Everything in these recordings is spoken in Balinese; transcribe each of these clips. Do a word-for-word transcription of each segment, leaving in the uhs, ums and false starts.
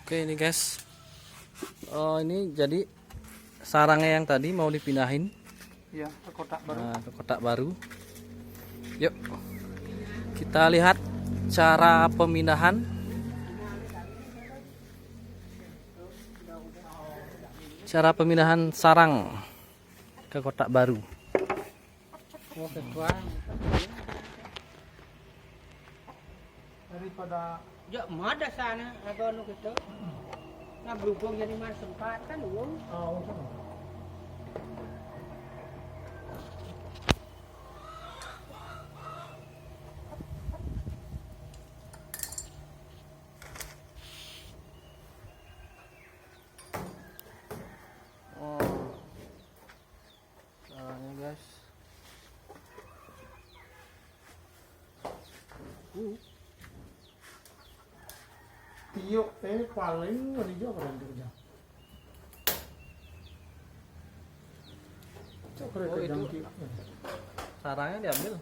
Oke, ini guys. Oh, ini jadi sarangnya yang tadi mau dipindahin. Ya, ke kotak baru. Nah, ke kotak baru. Yuk, kita lihat cara pemindahan. Cara pemindahan sarang ke kotak baru. Oh, ketua. Daripada ya, mana sana, apa anu gitu. Nah, berhubung jadi mana sempat kan, Wong. Oh, caranya, guys. Uh. Tiok eh paling ngeri juga keren kerja. Cok keren. Oh, kerja itu tiok. Sarangnya diambil.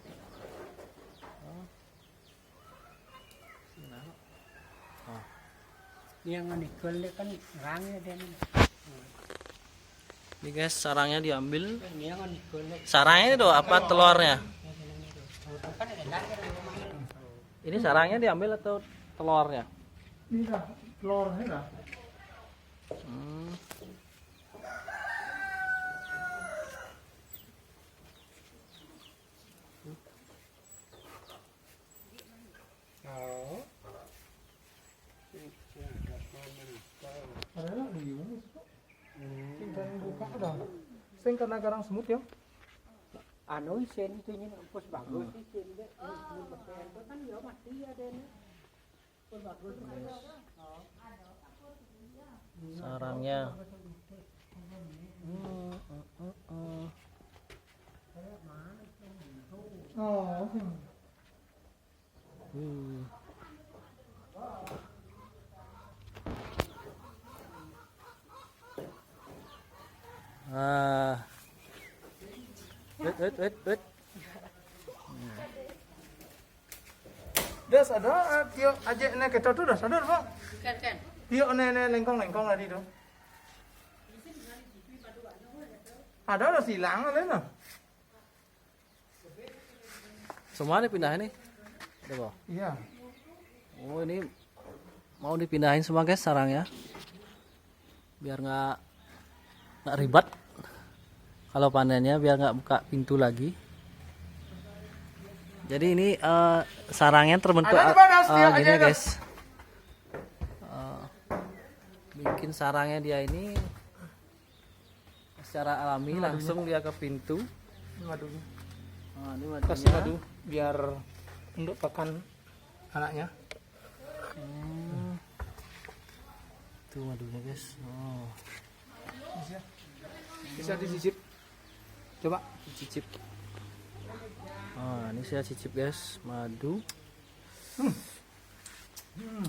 Oh. Ini yang ngenikul ini kan rangnya dia nih. Ini guys, sarangnya diambil. Ini yang ngenikul ini. Sarangnya itu apa, telurnya? Ini sarangnya diambil atau telurnya? Ini dah telurnya dah. Hmm. Oh. Ada lagi, mana sih, Pak? Hmm. Sing kan buka dah. Sing karena garang semut ya. Anu, isin itu ini empus bagus, hmm, isin deh. Ini, ini betul. Itu kan dia mati ya, deh, ini. Empus bagus. Sarangnya. Hmm, hmm, hmm, hmm. Oh. Hmm. Ah. Wait, wait, wait, wait. Das ada, eh, tiok aja ne keto tu das ada, Pak. Kan, kan. Tiok ne, ne lengkong-lengkong tadi tu. Ada, das hilang ada, nah. Semua dipindahin nih? Udah, Bang? Iya. Oh, ini mau dipindahin semua, guys, sarangnya. Biar nggak, nggak ribet kalau panennya, biar nggak buka pintu lagi. Jadi ini, eh, sarangnya terbentuk, ada di mana, eh, gini, guys. Eh, bikin sarangnya dia ini secara alami, ini madunya, langsung dia ke pintu. Ini madunya. Nah, ini madunya. Kasih madu biar untuk pakan anaknya. Hmm. Tuh madunya, guys. Oh. Bisa. Bisa dicicip. Coba dicicip. Nah, ini saya cicip, guys, madu. Hmm. Hmm.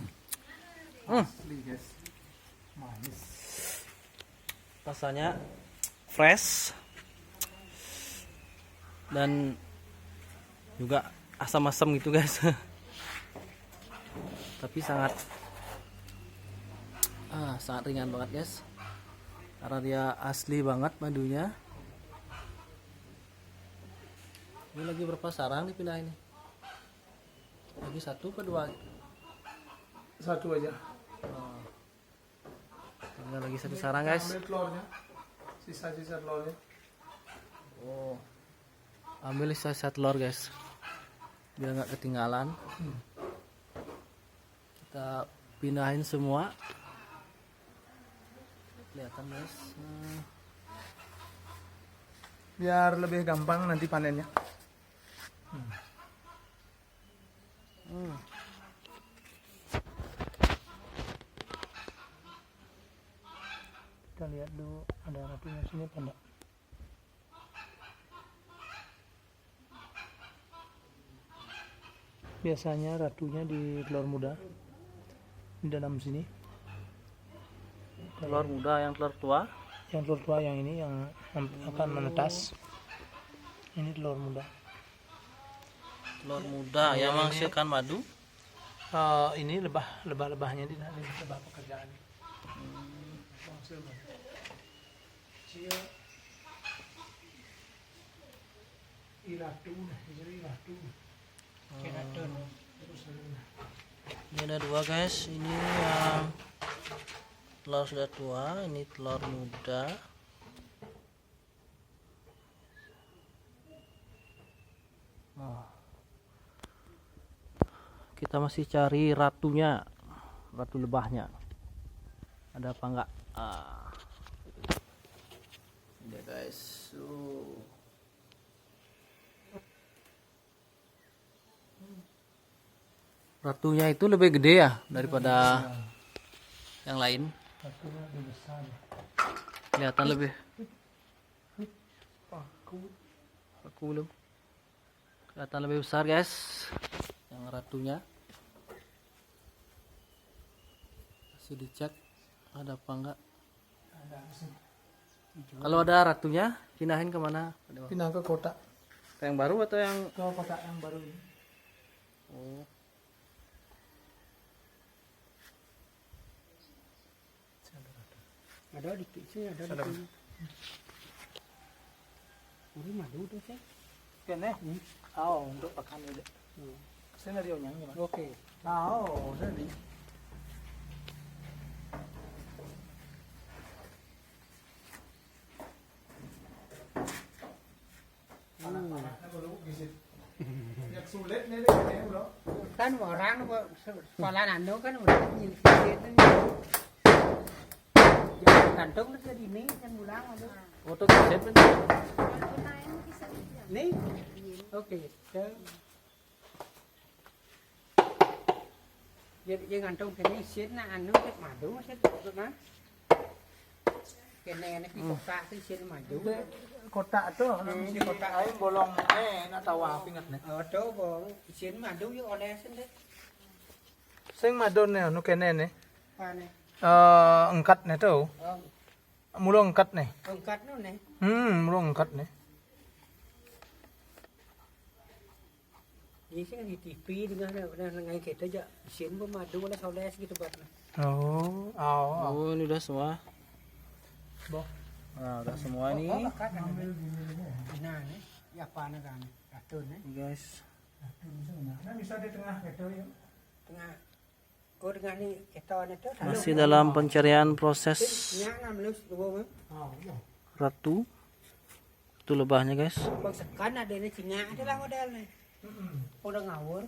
Hmm. Asli, guys. Manis. Rasanya fresh dan juga asam-asam gitu, guys. Tapi sangat, ah, sangat ringan banget, guys, karena dia asli banget madunya. Ini lagi berapa sarang dipindahin nih? Lagi satu ke dua? Satu aja. Oh. Tinggal lagi satu sarang, guys. Ambil telurnya. Sisa-sisa telurnya. Oh. Ambil sisa telur, guys. Biar nggak ketinggalan. Hmm. Kita pindahin semua. Kelihatan, guys. Hmm. Biar lebih gampang nanti panennya. Hmm. Hmm. Kita lihat dulu ada ratunya sini apa enggak. Biasanya ratunya di telur muda di dalam sini. Telur muda, yang telur tua? Yang telur tua yang ini yang akan menetas. Ini telur muda. Telur muda yang menghasilkan madu? Eh, ini lebah, lebah-lebahnya di, di lebah pekerjaan. Cia i ratu nah, cia i ratu nah. Oke, ratu. Terus ada nah. Ini ada dua, guys. Ini yang telur sudah tua, ini telur muda. Nah, kita masih cari ratunya, ratu lebahnya. Ada apa enggak? Ah. Ini, guys. Uh. Ratunya itu lebih gede ya daripada yang lain. Ratunya lebih besar. Kelihatan lebih paku. Paku belum. Kelihatan lebih besar, guys. Yang ratunya. Masih dicek ada apa enggak. Kalau ada ratunya, pindahin kemana? Pindah ke kotak. Ke yang baru atau yang... Ke kotak yang baru ini. Oh. Ada di sini, ada di sini. Ini madu tuh, sih. Kene? Hmm. Oh, untuk pakan ini. Hmm. Sini dia nyang, Mas. Oke. Oh, udah nih. Anak-anaknya belum bisa. Yang sulit nih, deh, ini, bro. Kan orang, Pak, se-, sekolah anu kan udah nyelesaiin. Gantung terus jadi ini, kan pulang, aduh. Foto kaset, kan? Nih? Oke. Jadi, jadi gantung kene isin nah anu, cek madu, cek mah. Kene, kene di kotak tuh isin madu. Kotak tuh, anu, isi kotak. Ayo bolong, eh, nak tawa pingat nih. Oh, tuh, bong. Isin madu yuk oleh sendiri. Sing madu nih, anu kene nih. Apa nih? Eh, engkat nih tuh. Oh. Mulu engkat nih. Engkat nu nih. Hmm, mulu engkat nih. Jadi sing di T V dengan, dengan, dengan kita aja. Isin pemadu oleh oleh gitu buat nah. Oh, oh, oh. Oh, ini udah semua. Boh. Nah, udah semua nih. Oh, bakat kan? Nah, nih. Ya, apa nih kan? Ratu nih. Nih, guys. Nah, bisa di tengah gitu ya. Tengah. Oh, dengan nih, kita nih tuh. Masih dalam pencarian proses. Nya enam belas dua, Bang. Oh, iya. Ratu. Itu lebahnya, guys. Bang, sekan ada ini, Cina ada lah modal nih. Mm-mm. Udah ngawur.